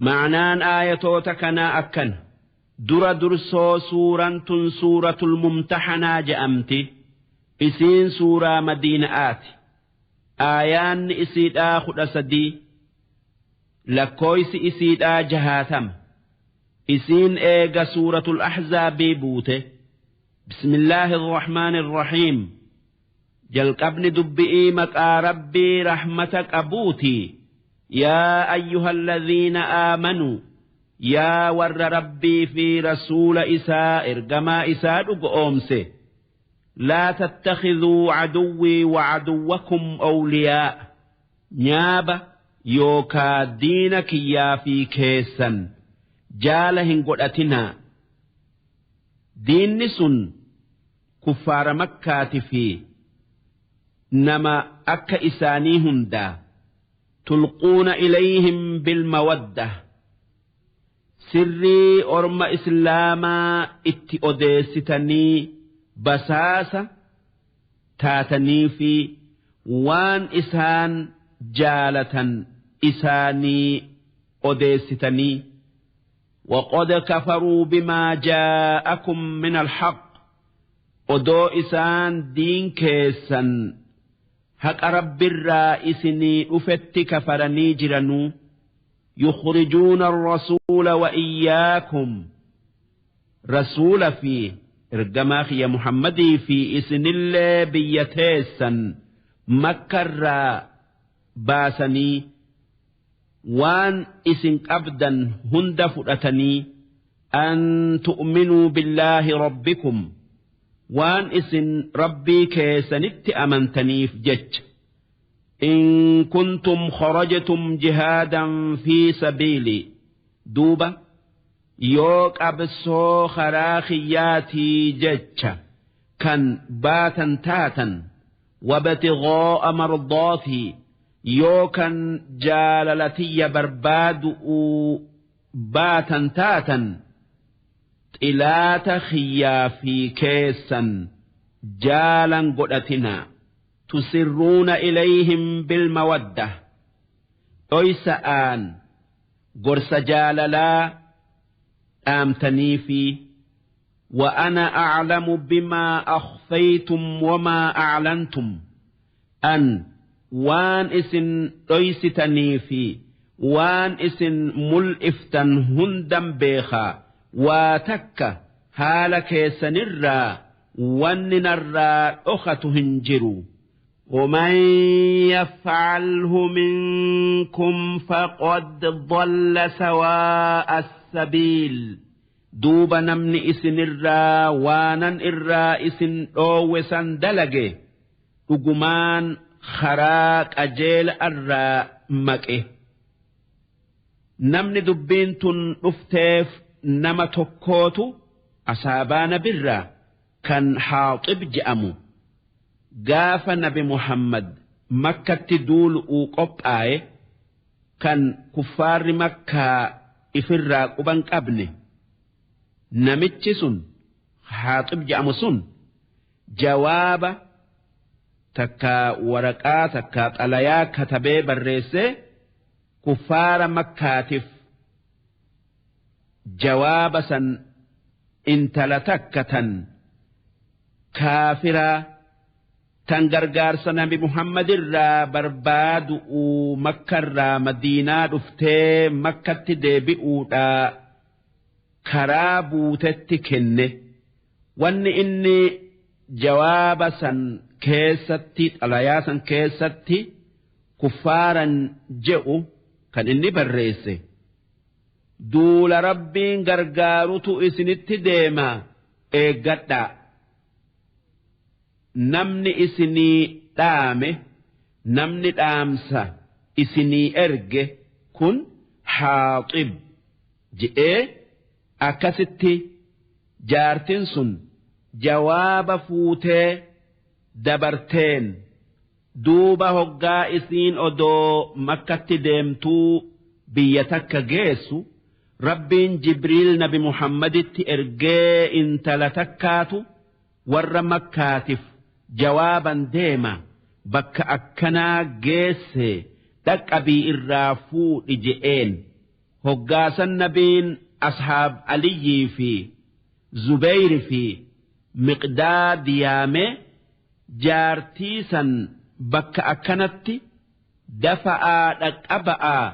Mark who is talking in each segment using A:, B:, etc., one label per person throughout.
A: Ma'naan aayatoota kanaa akkana. Dura dursoo suuraan tun suuratul mumtahanaa je'amti. Isiin suuraa madiina'aati. Aayaanni isiidhaa 13. Lakkooysi isiidhaa 60. Isiin eega suuratul ahzaabii buute. Bismillaahi irrahmaani irrahiim. Jalqabni dubbi'ii maqaa Rabbii rahmata qabuuti. Yaa ayyuhalladhiina aamanuu, yaa warra Rabbii fi rasuula isaa ergamaa isaa dhugo'oomse, laa tattakhidhuu caduwwii wa caduwwakum awliyaa, nyaaba yookaa diina kiyyaa fi keessan jaala hin godhatinaa. Diinni sun kuffaara Makkaati fi nama akka isaanii hundaa. Tulquuna ilayhim bilmawaddah, sirrii orma islaamaa itti odeessitanii basaasa taataniifii waan isaan jaalatan isaanii odeessitanii. Waqad kafaruu bimaa jaa'akum minal haqq, odoo isaan diin keessan haqa Rabbirraa isinii dhufetti kafaranii jiranuu. Yukhrijuuna arrasuula wa iyyaakum, rasuula fi ergamaa kiyya Muhammadii fi isinillee biyya teessan Makkarraa baasanii waan isin qabdan hunda fudhatanii, an tu'minuu billaahi rabbikum, waan isin Rabbii keessanitti amantaniif jecha. In kuntum kharajtum jihaadan fi sabiilii, duuba yoo qabsoo karaa kiyyaatii jecha kan baatan taatan, wabtighaa'a mardaatii, yoo kan jaalala tiyya barbaadu'uu baatan taatan, xilaata kiyyaa fi keessan jaalan godhatinaa. Tusirruuna ilayhim bilmawaddah, dhoysa'aan gorsa jaalalaa dhaamtaniifii. Wa ana a'lamu bimaa akhfaytum wamaa a'lantum, an waan isin dhoysitanii fi waan isin mul'iftan hundan beekhaa, waa takka haala keessanirraa wanni narraa dhokatu hin jiru. ومن يفعله منكم فقد ضل سواء السبيل، duuba namni isinirraa waanan irraa isin dhoowwe san dalage dhugumaan karaa qajeela irraa maqe. Namni dubbiin tun dhufteef nama tokkootu asaabaa nabirraa kan Haaxib je'amu. Gaafa nabi Muhammad Makkatti duulu'uu qophaaye, kan kuffaarri Makkaa ifirraa quban qabne, namichi sun Haaxib je'amu sun jawaaba takkaa waraqaa takkaa xalayaa katabee barreessee kuffaara Makkaatif jawaaba san intala takka tan kaafiraa tan gargaarsa nabi Muhammadirraa barbaadu'uu Makkarraa Madiinaa dhuftee Makkatti deebi'uudhaa karaa buutetti kenne. Wanni inni jawaaba san keessatti, xalayaa san keessatti kuffaaran je'u kan inni barreesse: duula Rabbiin gargaarutu isinitti deema, eeggadhaa. Namni isinii dhaame, namni dhaamsa isinii erge kun Haaxib je'ee. Akkasitti jaartin sun jawaaba fuutee dabarteen. Duuba hoggaa isiin odoo Makkatti deemtuu biyya takka geessu, Rabbiin Jibriil nabi Muhammaditti ergee, intala takkaatu warra Makkaatif jawaaban deema, bakka akkanaa geesse, dhaqqabii irraa fuudhi je'een. Hoggaasan nabiin ashaab Aliyyii fi Zubeyri fi Miqdaad yaamee jaartii san bakka akkanatti dafa'aa dhaqqaba'aa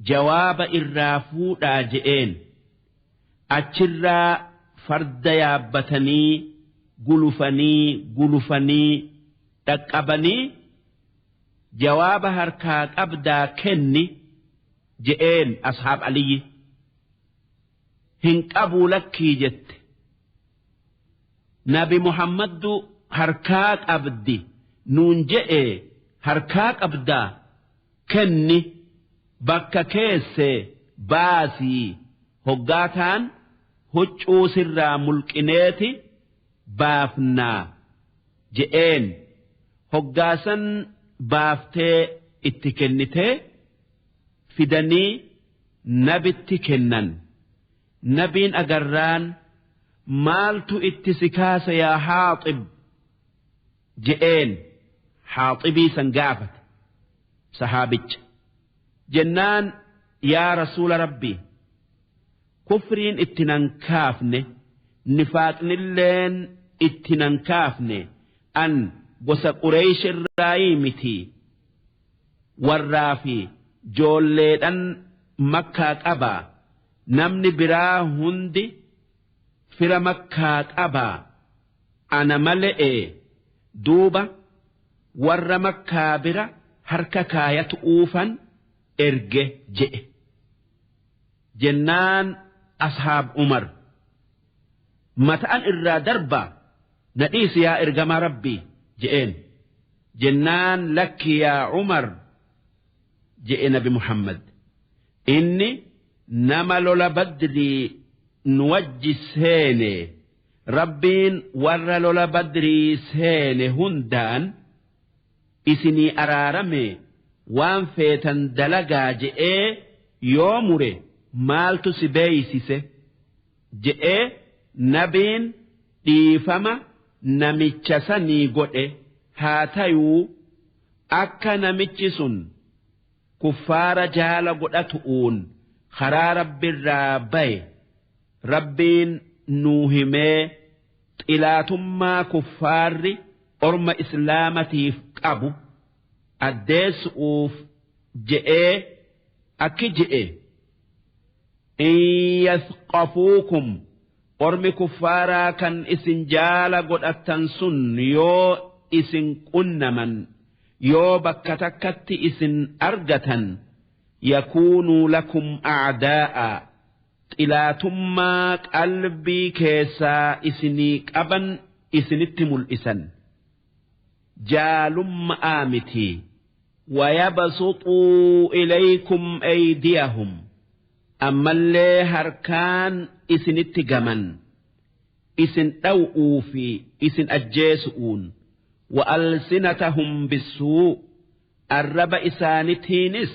A: jawaaba irraa fuudhaa je'een. Achirraa farda yaabbatanii gulufanii gulufanii dhaqqabanii jawaaba harkaa qabdaa kenni je'een ashaab Aliyyi. Hin qabuu lakkii jette. Nabi Muhammaddu harkaa qabdi nuun je'e harkaa qabdaa kenni bakka keesse baasii hoggaataan huccuu sirraa mulqineeti baafnaa je'een. Hoggaasan baaftee itti kennitee fidanii nabitti kennan. Nabiin agarraan maaltu itti si kaasa yaa Haaxib je'een. Haaxibii san gaafate sahaabicha. Jennaan yaa rasuula rabbii kufriin itti nan kaafne nifaaqnilleen itti nan kaafne an gosa Qureesh irraayii miti warraa fi joolleedhan makkaa qabaa namni biraa hundi fira makkaa qabaa ana male'e duuba warra makkaa bira harka kaayatu uufan erge je'e. Jennaan ashaab Umar mata'an irraa darbaa na dhiisi yaa ergamaa rabbii je'een. Jennaan lakki yaa Umar je'e nabi Muhammad. Inni nama lola badrii nu wajji seene rabbiin warra lola badrii seene hundaan isinii araarame waan feetan dalagaa je'ee yoo mure maaltu si beeysise je'ee nabiin dhiifama namicha sanii godhe haa tayuu akka namichi sun kuffaara jaala godhatu'uun karaa rabbirraa baye rabbiin nuu himee xilaatummaa kuffaarri orma islaamatiif qabu addeessu'uuf je'ee akki je'e in yathqafuukum ormi kuffaaraa kan isin jaala godhattan sun yoo isin qunnaman yoo bakka takkatti isin argatan yakuunuu lakum a'daa'a xilaatummaa qalbii keessaa isinii qaban isinitti mul'isan jaalummaa miti wayabsuxuu ilaykum aydiyahum ammallee harkaan isinitti gaman isin dhaw'uu fi isin ajjeesu'uun wa'alsinatahum bissuu arraba isaanitiinis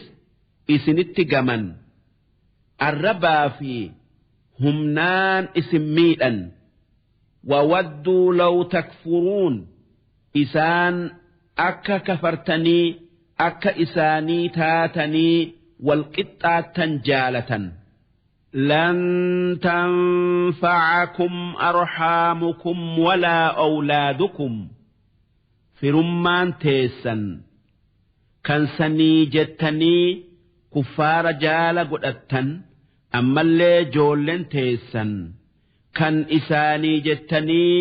A: isinitti gaman arrabaa fi humnaan isin miidhan wawadduu law takfuruun isaan akka kafartanii akka isaanii taatanii walqixxaattan jaalatan. Lan tanfa'akum arhaamukum walaa awlaadukum firummaan teessan kan sanii jettanii kuffaara jaala godhattan ammallee joolleen teessan kan isaanii jettanii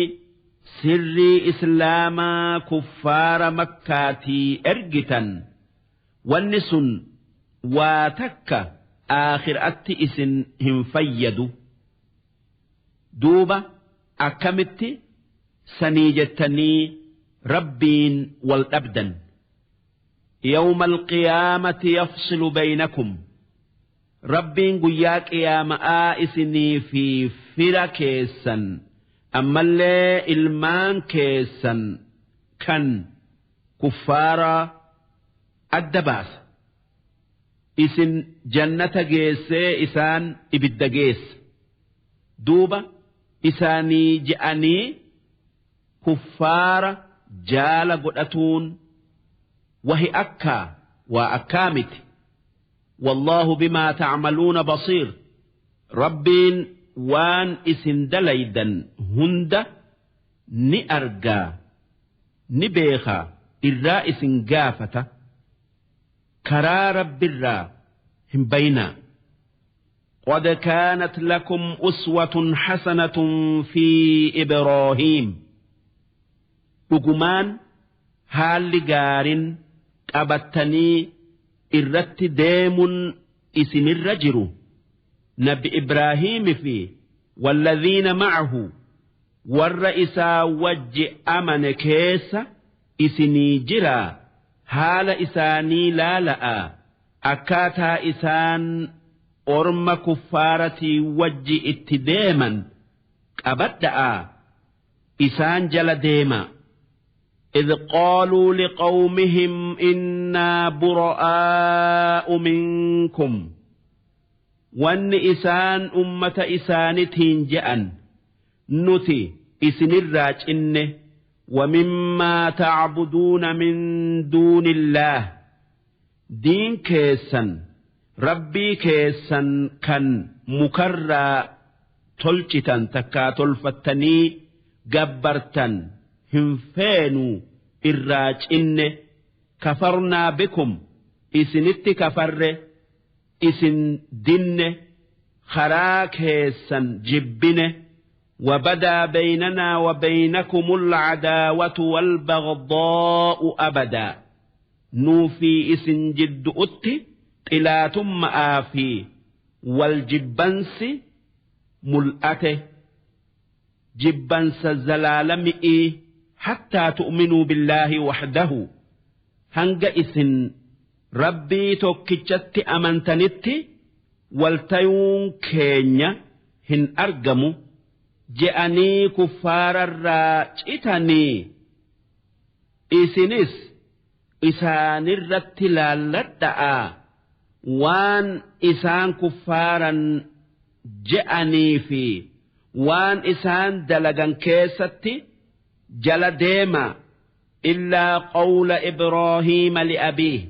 A: sirrii islaamaa kuffaara makkaatii ergitan wanni sun waa takka aakhiraatti isin hin fayyadu. Duuba akkamitti sanii jettanii rabbiin wal dhabdan. Yawma alqiyaamati yafsilu baynakum rabbiin guyyaa qiyaama'aa isinii fi fira keessan ammallee ilmaan keessan kan kuffaara adda baasa. Isin jannata geessee isaan ibidda geessa. Duuba isaanii je'anii kuffaara jaala godhatuun wahi akkaa waa akkaa miti. Wallaahu bimaa tacmaluuna basiir. Rabbiin waan isin dalaydan hunda ni argaa, ni beekaa, irraa isin gaafata. Karaa Rabbirraa hin bayinaa. قد كانت لكم أسوة حسنة في إبراهيم. Dhugumaan haalli gaarin qabattanii irratti deemun isinirra jiru Nabi Ibraahiimi fi والذين معه, warra isaa wajji amane keessa isinii jiraa. Haala isaanii laala'a, akkaataa isaan orma kuffaaratii wajji itti deeman qabadha'a, isaan jala deema. إذ قالوا لقومهم إنا براء منكم. Wanni isaan ummata isaanitiin je'an, nuti isinirraa cinne, ومما تعبدون من دون الله, diin keessan, Rabbii keessan kan mukarraa tolchitan takkaa tolfattanii gabbartan hin feenu, irraa cinne. كفرنا بكم, isinitti kafarre, isin dinne, karaa keessan jibbine. وبدا بيننا وبينكم العداوة والبغضاء أبدا. Nuu fi isin jiddu'utti xilaatummaa fi waljibbansi mul'ate, jibbansa zalaalami'ii. حتى تؤمنوا بالله وحده, hanga isin Rabbii tokkichatti amantanitti waltayuun keenya hin argamu je'anii kuffaararraa citanii. Isinis isaanirratti laalladha'a, waan isaan kuffaaran je'anii fi waan isaan dalagan keessatti jala deema. إلا قول إبراهيم لأبيه,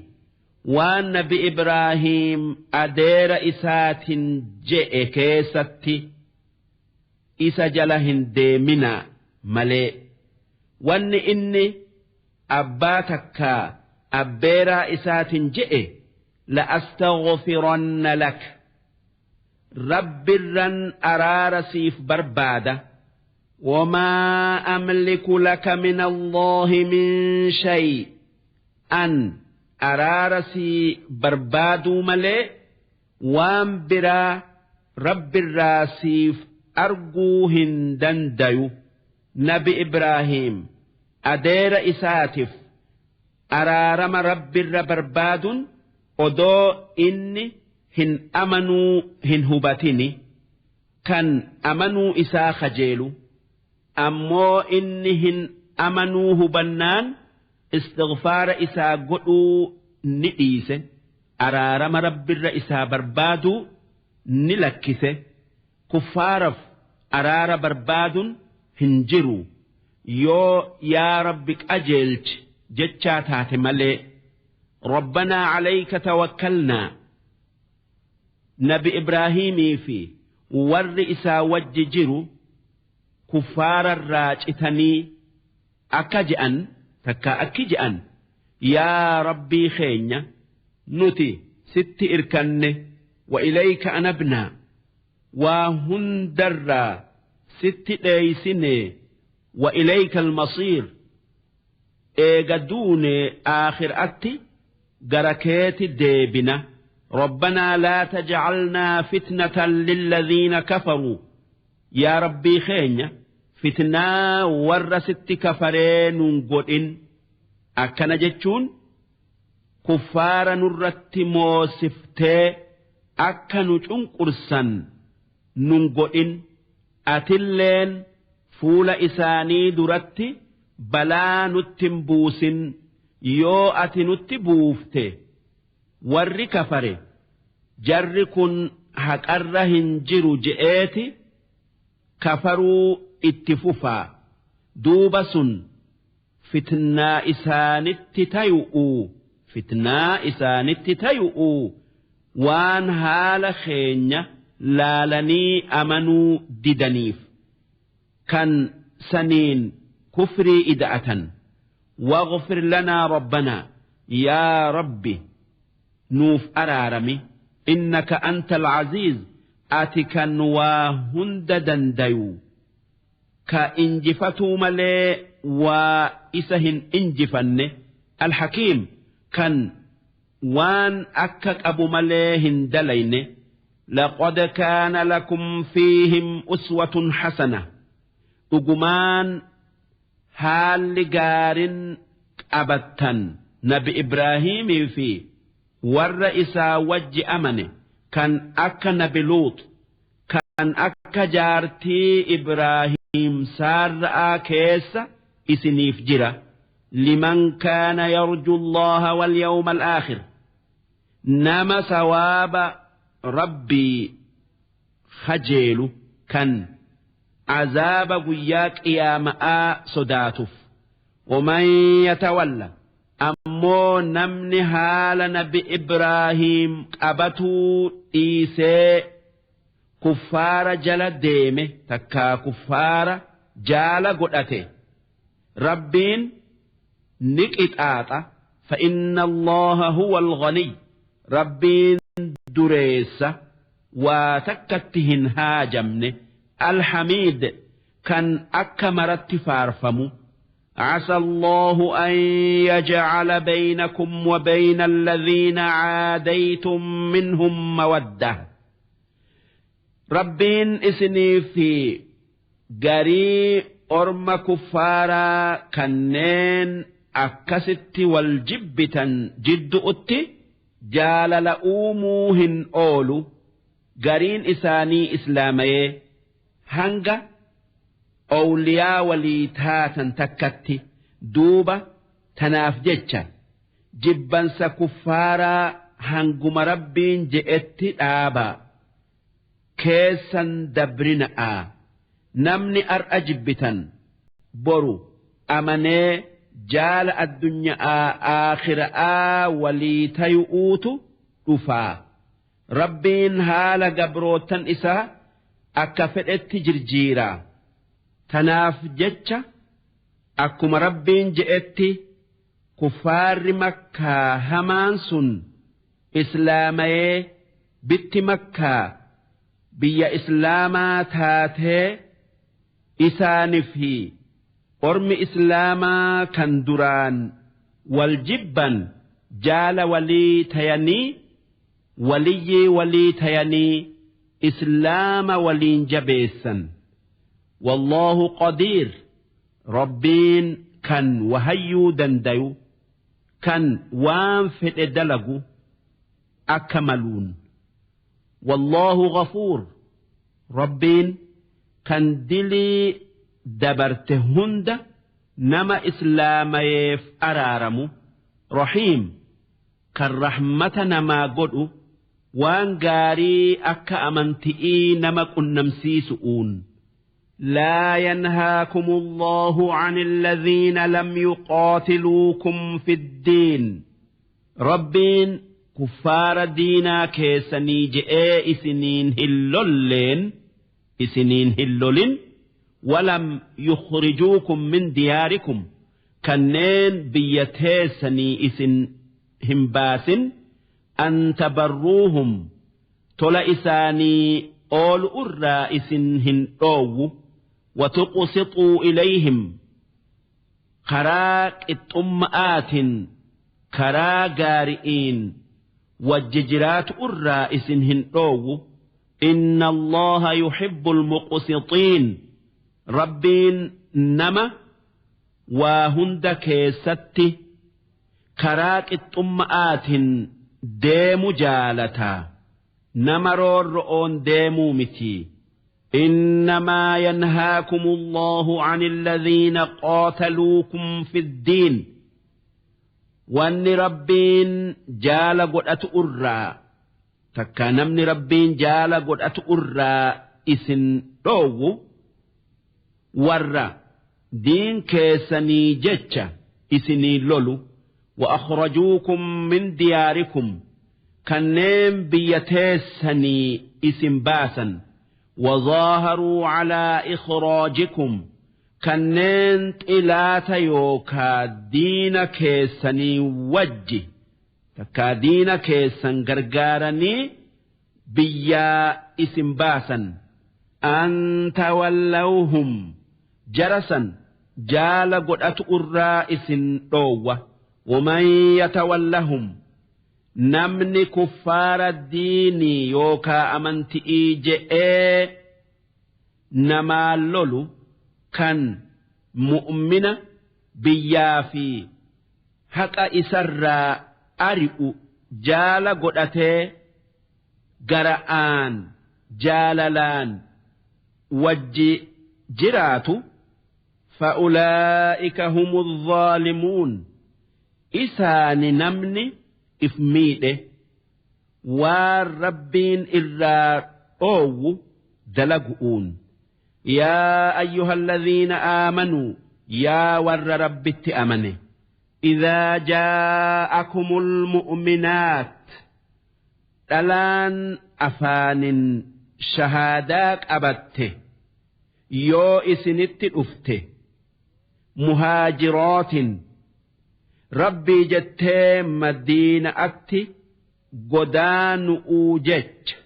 A: waan Nabi Ibraahiim adeera isaatin je'e keessatti isa jala hin deemina malee. Wanni inni abbaa takkaa abbeeraa isaatin je'e, لأستغفرن لك, Rabbirran araara siif barbaada. وما أملك لك من الله من شيء. An araara sii barbaaduu malee waan biraa Rabbirraa siif arguu hin dandayu. Nabi Ibraahiim adeera isaatiif araarama Rabbirra barbaaduun odoo inni hin amanuu hin hubatini, kan amanuu isaa kajeelu. Ammoo inni hin amanuu hubannaan istighfaara isaa godhuu ni dhiise, araarama Rabbirra isaa barbaaduu ni lakkise. Kuffaaraf araara barbaaduun hin jiru, yoo yaa Rabbi qajeelchi jechaa taate malee. ربنا عليك توكلنا. Nabi Ibraahimii fi warri isaa wajji jiru kuffaararraa citanii akka je'an takka akki je'an, yaa Rabbii keenya, nuti sitti irkanne. وإليك أنبنا, waa hundarraa sitti dheeysine. وإليك المصير, eega duune aakhiraatti gara keeti deebina. ربنا لا تجعلنا فتنة للذين كفروا. Yaa Rabbii keenya, fitnaa warra sitti kafaree nun godhin. Akkana jechuun kuffaara nurratti moosiftee akka nu cunqursan nun godhin. Atilleen fuula isaanii duratti balaa nutti hin buusin. Yoo ati nutti buufte, warri kafare jarri kun haqarra hin jiru je'eeti kafaruu itti fufaa. Duuba sun fitnaa isaanitti tayu'u, fitnaa isaanitti tayu'u. Waan haala keenya laalanii amanuu didaniif kan saniin kufrii ida'atan. واغفر لنا ربنا، يا ربي nuuf araarami. إنك أنت العزيز، ati kan waa hunda dandayu, ka injifatuu malee waa isa hin injifanne, الحكيم, kan waan akka qabu malee hin dalayne. لقد كان لكم فيهم أسوة حسنة، dhugumaan haalli gaarin qabattan Nabi Ibraahiimii fi warra isaa wajji amane, kan akka Nabi Luut, kan akka jaartii Ibraahiim Saarra'aa keessa isiniif jira. لمن كان يرجو الله واليوم الآخر، nama sawaaba Rabbii kajeelu, kan azaaba guyyaa qiyaama'aa sodaatuuf. ومن يتول، ammoo namni haala Nabi Ibraahiim qabatuu dhiisee kuffaara jala deeme, takkaa kuffaara jaala godhate, Rabbiin ni qixaaxa. فإن الله هو الغني، Rabbiin dureessa waa takkatti hin haajamne, الحميد, kan akka maratti faarfamu. عسى الله أن يجعل بينكم وبين الذين عاديتم منهم مودة، Rabbiin isinii fi garii orma kuffaaraa kanneen akkasitti wal jibbitan jiddu'utti jaalala uumuu hin oolu, gariin isaanii islaamayee hanga owliyaa walii taatan takkatti. Duuba tanaaf jecha jibbansa kuffaaraa hanguma Rabbiin je'etti dhaabaa, keessan dabrina'a. Namni ar'a jibbitan boru amanee jaala addunyaa aakhira'aa walii tayu'uutu dhufaa. Rabbiin haala gabrootan isaa akka fedhetti jirjiiraa. Tanaaf jecha akkuma Rabbiin je'etti kuffaarri Makkaa hamaan sun islaamayee bitti Makkaa biyya islaamaa taatee, isaanii fi ormi islaamaa kan duraan wal jibban jaala walii tayanii, waliyyii walii tayanii, islaama waliin jabeessan. والله قدير، Rabbiin kan wahayyuu dandayu, kan waan fedhe dalagu akka maluun. والله غفور، Rabbiin kan dilii dabarte hunda nama islaamayeef araaramu, رحيم, kan rahmata namaa godhu, waan gaarii akka amanti'ii nama qunnamsiisu'uun. لا ينهاكم الله عن الذين لم يقاتلوكم في الدين، Rabbiin kuffaara diinaa keessanii je'ee isiniin hin lolleen, isiniin hin lolin, ولم يخرجوكم من دياركم, kanneen biyya teessanii isin hin baasin, أن تبروهم, tola isaanii oolu irraa isin hin dhoowwu, وتقسطوا إليهم, karaa qixxumma'aatiin, karaa gaari'iin wajji jiraatu irraa isin hin dhoowwu. إن الله يحب المقسطين، Rabbiin nama waa hunda keessatti karaa qixxumma'aatiin deemu jaalataa, nama roorro'oon deemuu miti. إنما ينهاكم الله عن الذين قاتلوكم في الدين، wanni Rabbiin jaala godhatu irraa takka namni Rabbiin jaala godhatu irraa isin dhoowwu warra diin keessanii jecha isinii lolu, وأخرجوكم من دياركم. Kanneen biyya teessanii isin baasan. Wazaaharuu calaa ikhraajikum, kanneen xilaata yookaa diina keessanii wajji takkaa diina keessan gargaaranii biyyaa isin baasan. An tawallawhum, jarasan jaala godhatu irraa isin dhoowwa. Waman yatawallahum, namni kuffaara diinii yookaa amanti'ii je'ee namaa lolu kan mu'mina biyyaa fi haqa isarraa ari'u jaala godhatee gara'aan jaalalaan wajji jiraatu, fa'ulaa'ika humu zaalimuun, isaani namni if miidhe waan Rabbiin irraa dhoowwu dalagu'uun. Yaa ayyuhalladhiina aamanuu, yaa warra Rabbitti amane, idhaa jaa'akumul mu'minaat, dhalaan afaanin shahaadaa qabatte yoo isinitti dhufte, muhaajirootin, Rabbii jettee Madiina'atti godaanu'uu jecha,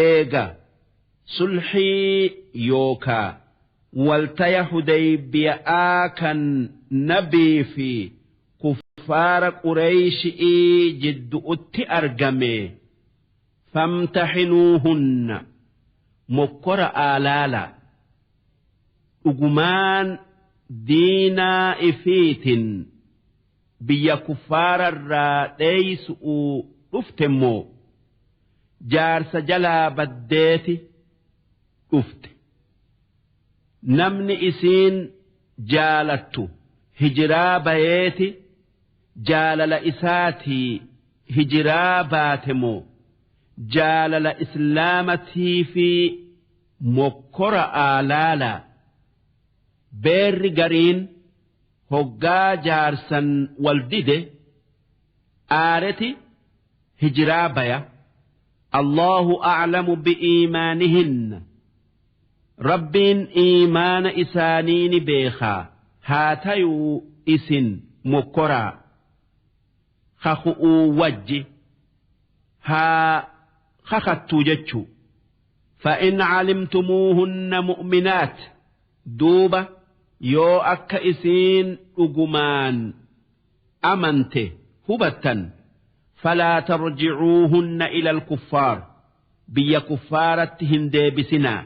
A: eega sulhii yookaa waltaya Hudaybiya'aa kan nabii fi kuffaara Qureyshi'ii jiddu'utti argame, famtaxinuuhunna, mokkora'aa laalaa. Dhugumaan diinaa ifiitin biyya kuffaararraa dheeysu'uu dhufte moo jaarsa jalaa baddeeti dhufte? Namni isiin jaalattu hijiraa bayeeti jaalala isaatii hijiraa baate moo jaalala islaamatiifi mokkora'aa laalaa. Beerri gariin hoggaa jaarsan wal dide aareti hijiraa baya. Allahu a'lamu bi'iimaanihinna, Rabbiin iimaana isaanii ni beekaa, haa tayuu isin mokkoraa kakhu'uu wajji haa kakhattuu jechuu. Fa'in calimtumuuhunna mu'minaat, duuba yoo akka isiin dhugumaan amante hubattan, falaa tarjicuuhunna ila alkuffaar, biyya kuffaaratti hin deebisinaa.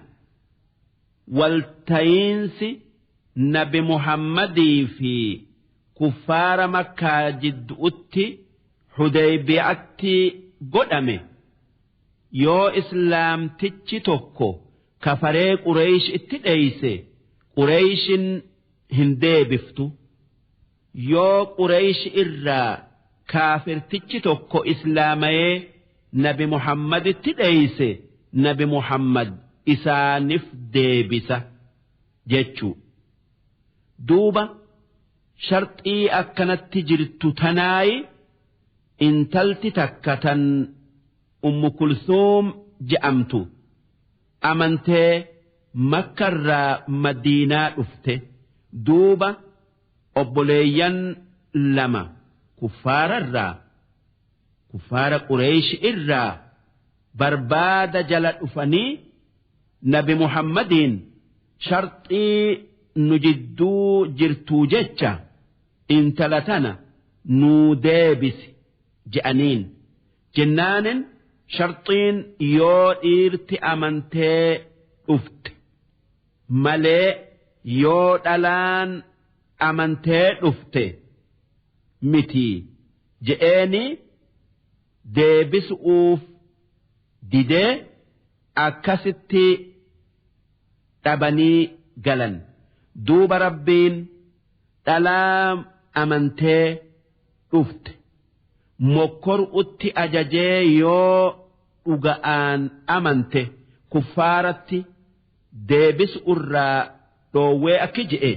A: Waltayiinsi nabi Muhammadii fi kuffaara Makkaa jiddu'utti Hudaybi'atti godhame, yoo islaamtichi tokko kafaree Quraysh itti dheeyse, Qureyshin hin deebiftu. Yoo Quraysh irraa kaafirtichi tokko islaamayee nabi Muhammaditti dheeyse, nabi Muhammad isaanif deebisa jechuu. Duuba sharxii akkanatti jirtu tanaayi intalti takka tan Ummu Kulsuum je'amtu amantee Makkarraa Madiinaa dhufte. Duuba obboleeyyan lama kuffaararraa, kuffaara Quraysh irraa barbaada jala dhufanii nabi Muhammadiin sharxii nu jidduu jirtuu jecha intala tana nuu deebisi je'aniin. Jennaanin sharxiin yoo dhiirti amantee dhufte malee yoo dhalaan amantee dhufte mitii je'eenii deebisu'uuf didee akkasitti dhabanii galan. Duuba Rabbiin dhalaa amantee dhufte mokkoru'utti ajajee, yoo dhuga'aan amante kuffaaratti deebisu'urraa dhoowwee akki je'e: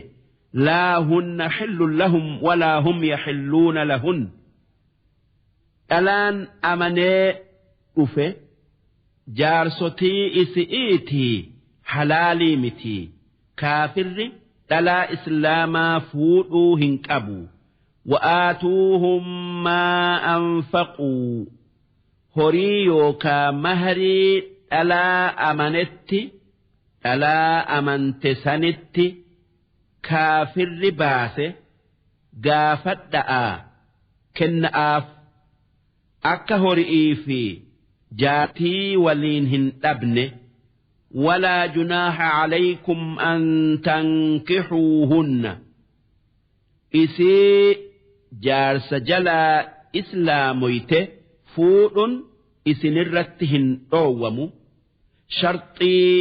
A: laa hunna xillun lahum walaa hum yaxilluuna lahun. Dhalaan amanee dhufe jaarsotii isi'iitii halaalii miti. Kaafirri dhalaa islaamaa fuudhuu hin qabu. Wa'aatuuhum maa anfaquu, horii yookaa mahrii dhalaa amanetti, dhalaa amante sanitti kaafirri baase gaafadha'aa kenna'aaf, akka hori'ii fi jaartii waliin hin dhabne. Walaa junaaha calaykum an tankixuuhunna, isii jaarsa jalaa islaamoyte fuudhun isinirratti hin dhoowwamu, sharxii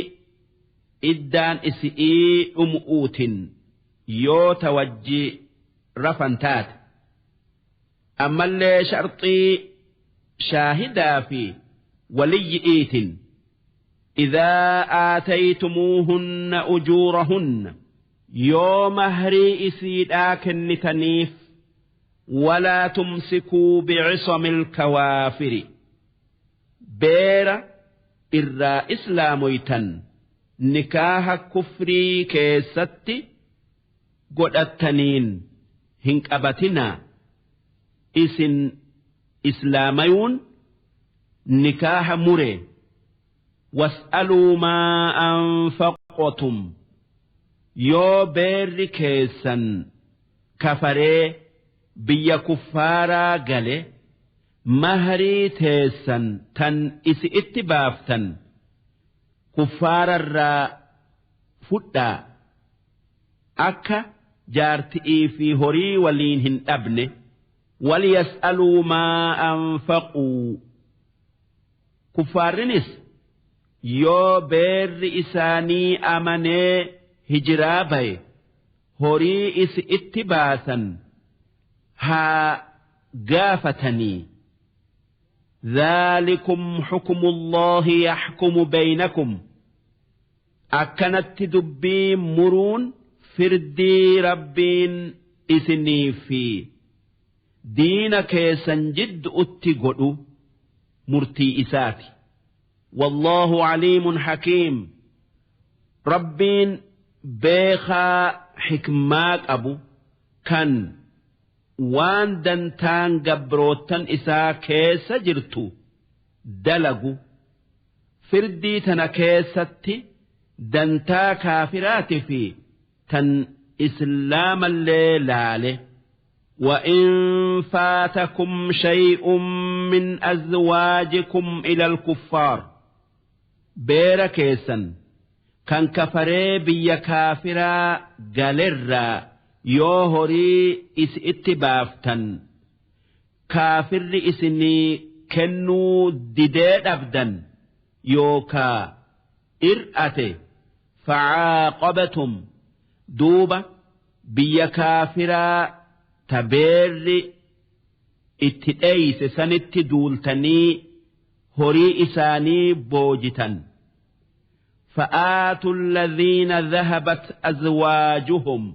A: iddaan isi'ii dhumu'uutin yoo tawajji rafan taate, ammallee sharxii shaahidaa fi waliyyi'iitin. Idaa aataytumuuhunna ujuurahunna, yoo mahrii isiidhaa kennitaniif. Walaa tumsikuu bi'isamil kawaafiri, beera irraa islaamoytan nikaaha kufrii keessatti godhattaniin hin qabatinaa. Isin islaamayuun nikaaha mure. Was'aluu maa anfaqotum, yoo beerri keessan kafaree biyya kuffaaraa gale, mahrii teessan tan isi itti baaftan kuffaararraa fudhaa, akka jaarti'ii fi horii waliin hin dhabne. Waliyas'aluu maa anfaquu, kuffaarrinis yoo beerri isaanii amanee hijiraa baye, horii isi itti baasan haa gaafatanii. ذلكم حكم الله يحكم بينكم, akkanatti dubbii muruun firdii Rabbiin isinii fi diina keessan jidduutti godhu murtii isaati. والله عليم حكيم, Rabbiin beekaa xikmaa qabu kan waan dantaan gabroottan isaa keessa jirtu dalagu. Firdii tana keessatti dantaa kaafiraati fi tan islaamallee laale. وإن فاتكم شيء من أزواجكم إلى الكفار, beera keessan kan kafaree biyya kaafiraa galerraa yoo horii is itti baaftan kaafirri isinii kennuu didee dhabdan yookaa ir'ate, فعاقبتم, duuba biyya kaafiraa tabeerri itti dheeyse sanitti duultanii horii isaanii boojitan, فآتوا الذين ذهبت أزواجهم,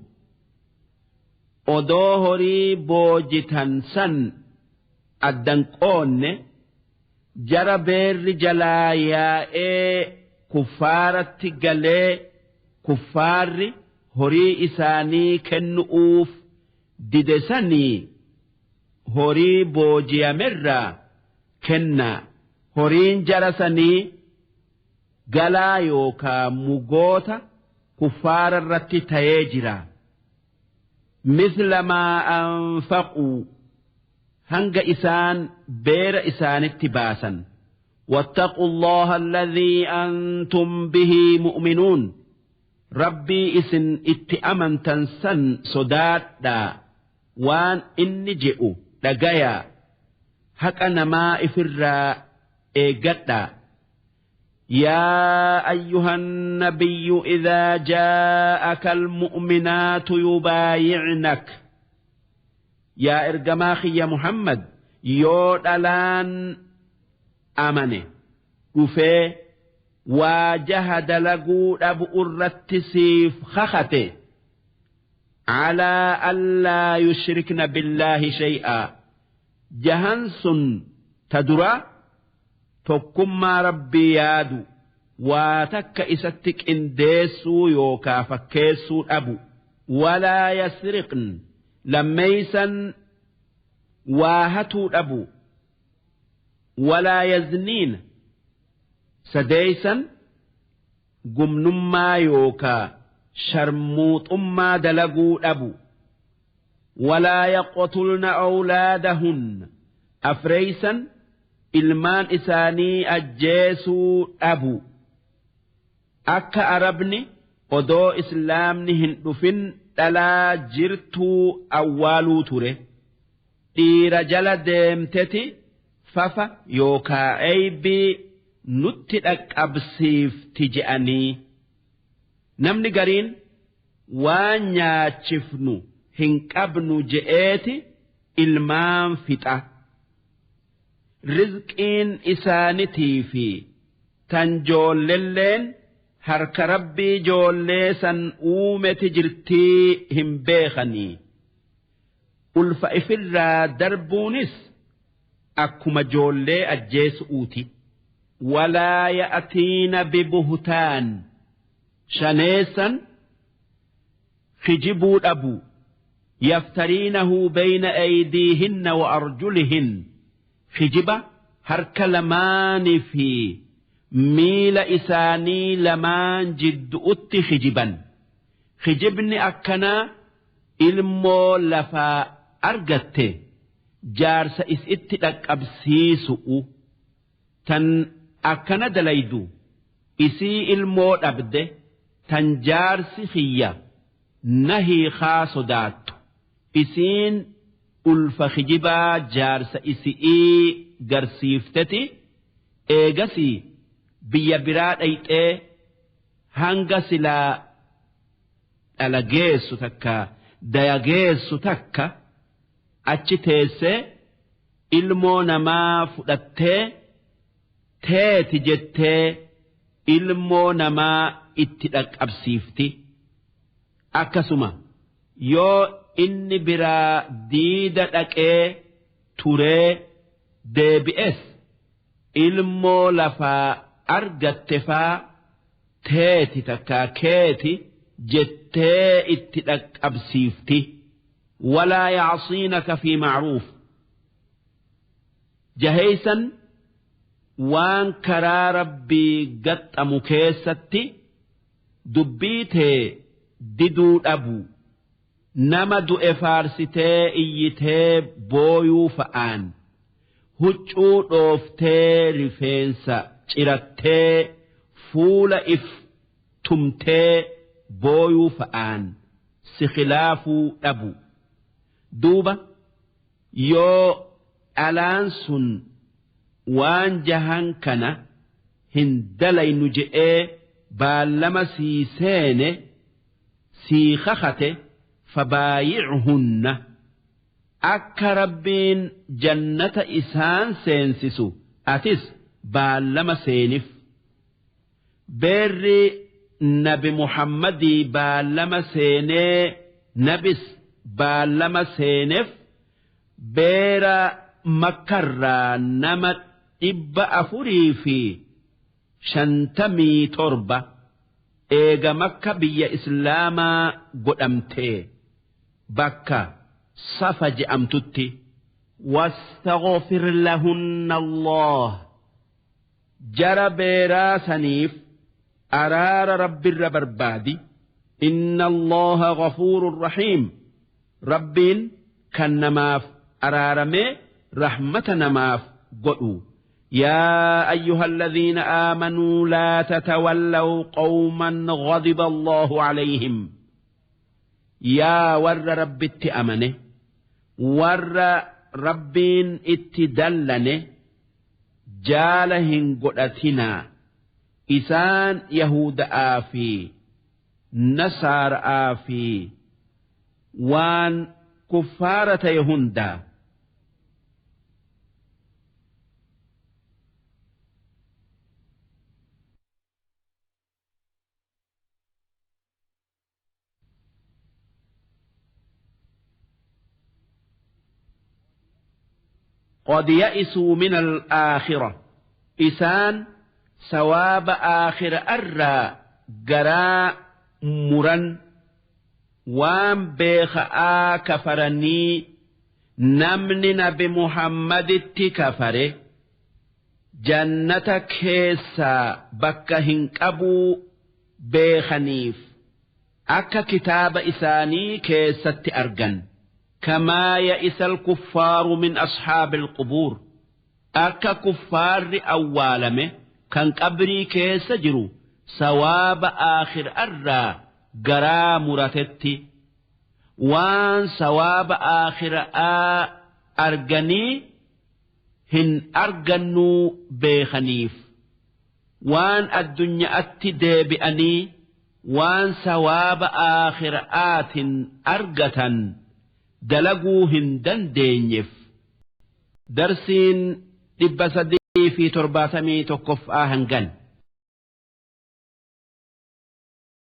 A: odoo horii boojitan san addan qoonne, jara beerri jalaa yaa'ee kuffaaratti galee kuffaarri horii isaanii kennu'uuf dide sanii horii booji'amerraa kennaa. Horiin jara sanii galaa yookaa mugoota kuffaara irratti ta'ee jira. مثل ما أنفقوا, hanga isaan beera isaanitti baasan. واتقوا الله الذي أنتم به مؤمنون, Rabbii isin itti amantan san sodaadhaa, waan inni je'u dhagayaa, haqa namaa ifirraa eeggadhaa. يا أيها النبي إذا جاءك المؤمنات يبايعنك, yaa ergamaa kiyya Muhammad, yoo dhalaan amane dhufee waajaha dalaguu dhabu irratti siif kakate, على ألا يشركن بالله شيئا, Jahan sun ta dura tokkummaa Rabbii yaadu, waa takka isatti qindeessuu yookaa fakkeessuu dhabu. Walaa yasriqn, lammeeysan waa hatuu dhabu. Walaa yazniin, sadeeysan gumnummaa yookaa sharmuuxummaa dalaguu dhabu. Walaa yaqtulna awlaadahunna, afreeysan ilmaan isaanii ajjeesuu dhabu. Akka Arabni odoo Islaamni hin dhufin dhalaa jirtuu awwaaluu ture, dhiira jala deemteti fafa yookaa eybii nutti dhaqqabsiifti je'anii. Namni gariin waan nyaachifnu hin qabnu je'eeti ilmaan fixa. Rizqiin isaanitii fi tan joollelleen harka Rabbii joollee san uumeti jirtii hin beekanii. Ulfa ifirraa darbuunis akkuma joollee ajjeesu'uuti. Walaa ya'tiina bibuhtaan, shaneessan kijibuu dhabu. Yaftariinahu bayna aydiihinna wa arjulihin, kijiba harka lamaanii fi miila isaanii lamaan jiddu'utti kijiban. Kijibni akkanaa ilmoo lafaa argatte jaarsa isitti dhaqqabsiisu'u. Tan akkana dalaydu isii ilmoo dhabde, tan jaarsi kiyya na hiikaa sodaattu. Isiin ulfa kijibaa jaarsa isi'ii garsiifteti eegasii biyya biraa dhayxee hanga silaa dhalageessu takka dayageessu takka achi teessee ilmoo namaa fudhattee teeti jettee ilmoo namaa itti dhaqqabsiifti. Akkasuma yoo inni biraa diida dhaqee turee deebi'es ilmoo lafaa argatte faa teeti takkaa keeti jettee itti dhaqqabsiifti. Walaa yacsiinaka fi macruuf, jaheeysan waan karaa Rabbii gaxxamu keessatti dubbii tee diduu dhabu. Nama du'e faarsitee iyyitee booyuu fa'aan, huccuu dhooftee rifeensa cirattee fuula if tumtee booyuu fa'aan si khilaafuu dhabu. Duuba yoo dhalaan sun waan jahan kana hin dalaynu je'ee baallama sii seene, sii kakate, fabaayichunna, akka Rabbiin jannata isaan seensisu atis baallama seenif. Beerri Nabi Muhammadii baallama seenee nabis baallama seenef beera Makkarraa nama 457 eega Makka biyya Islaamaa godhamtee bakka Safa je'amtutti. Wastaghfir lahunna Allah, jara beeraa saniif araara Rabbirra barbaadi. Inna Allaha ghafuurun rahiim, Rabbiin kan namaaf araaramee rahmata namaaf godhu. يا أيها الذين آمنوا لا تتولوا قوما غضب الله عليهم، yaa warra Rabbitti amane, warra Rabbiin itti dallane jaala hin godhatinaa. Isaan Yahuda'aa fi Nasaara'aa fi waan kuffaara ta'e hundaa. Qad ya'isuu min al-aakhira isaan sawaaba aakhira'arraa garaa muran waan beekha'aa kafaranii namni nabi Muhammaditti kafare jannata keessaa bakka hin qabuu beekhaniif akka kitaaba isaanii keessatti argan. Kamaa ya'isa al-kuffaaru min ashaabil qubuur akka kuffaarri awwaalame kan qabrii keessa jiru sawaaba aakhira'arraa garaa muratetti waan sawaaba aakhira'aa arganii hin argannuu beekhaniif waan addunya'atti deebi'anii waan sawaaba aakhira'aatin argatan dalaguu hin dandeenyef. Darsiin 371ffaa hangan.